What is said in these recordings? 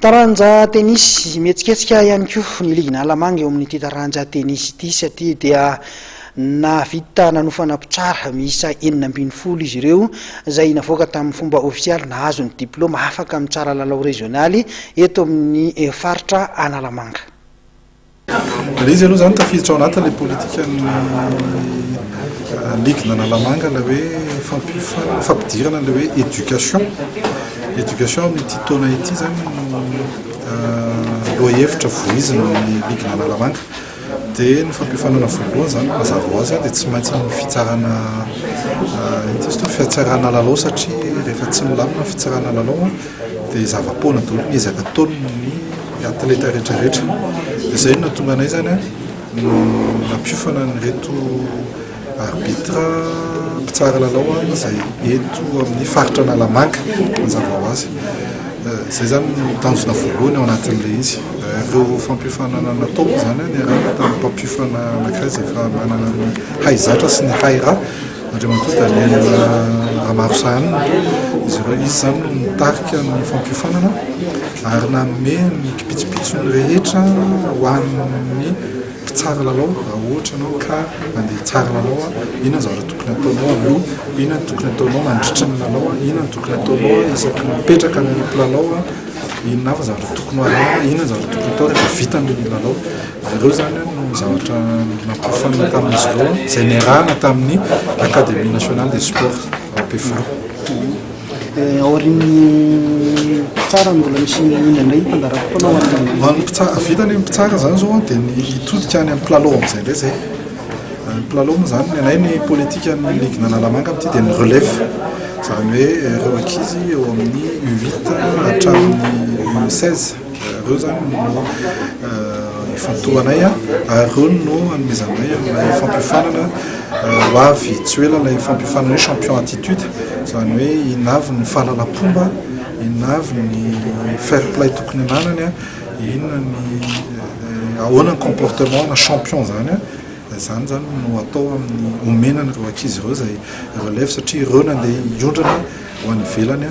Taranja tenisy, mihetsiketsika ihany koa ny ligin'Analamanga eo amin'ity taranja tenisy ity satria dia nahavita nanofana mpitsara miisa 16 izy ireo izay navoaka tamin'ny fomba ofisialy nahazo ny diplaoma afaka mitsara lalao rezionaly eto amin'ny faritra Analamanga. Ilay izy aloha izany tafiditra ao anatin'ilay politikan'ny ligin'Analamanga ilay hoe fampiofanana, fampidirana ilay hoe éducation. Éducation amin'ity taona ity izany no lohahevitra voizin'ny ligin'Analamanga. Dia ny fampiofanana voalohany izany mazava ho azy dia tsy maintsy ny fitsarana inona izy teo, fitsarana lalao satria rehefa tsy milamina ny fitsarana lalao dia zava-poana daholo ny ezaka ataon'ny atleta rehetrarehetra. Dia izay no nahatonga anay izany nampiofana an'ireto arbitre mpitsara lalao izay eto amin'ny faritra Analamanga mazava ho azy. Izay izany no tanjona voalohany ao anatin'ilay izy. Ireo fampiofanana natao moa izany niarahana tamin'ny mpampiofana anankiray izay efa manana ny haizatra sy ny hairaha, Andriamatoa Daniel Ramarosahanina. Izy ireo, izy izany no nitarika ny fampiofanana ary nanome ny kipitsopitsony rehetra ho an'ny mpitsara lalao raha ohatra ianao ka mandeha hitsara lalao, inona ny zavatra tokony ataonao aloha, inona ny tokony ataonao mandritra ny lalao, inona ny tokony ataonao isaky ny mipetraka ny mpilalao, inona avy ny zavatra tokony ho arahina, inona ny zavatra tokony atao rehefa vita ny lalao. Ireo izany no zavatra nampiofanina tamin'izy ireo izay niarahana tamin'ny Académie nationale des sports ao Ampefiloha. Aorian'ny mpitsara mbola misy inona indray ny fandaharam-potoana ho an'ny. Ho an'ny mpitsara, vita ny mpitsara izany izao dia ny hitodika any amin'ny mpilalao amin'izay indray izay. Ny mpilalao moa izany, ny anay ny politikan'ny ligin'Analamanga amin'ity dia ny relève, izany hoe ireo ankizy eo amin'ny U8 hatramin'ny U16. Ireo izany no ifantohanay ary ireo no anomezanay an'ilay fampiofanana ho avy tsy ho ela ilay fampiofanana hoe champion attitude, izany hoe inona avy ny fahalalam-pomba, inona avy ny fair play tokony hananany, inona ny ahoana ny comportement na champion izany, izany izany no atao amin'ny omena an'ireo ankizy ireo izay relève satria ireo no andeha hiondrana ho any ivelany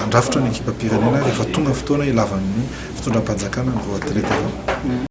handrafitra ny ekipam-pirenena rehefa tonga ny fotoana hilavan'ny fitondram-panjakana an'ireo atleta ireo.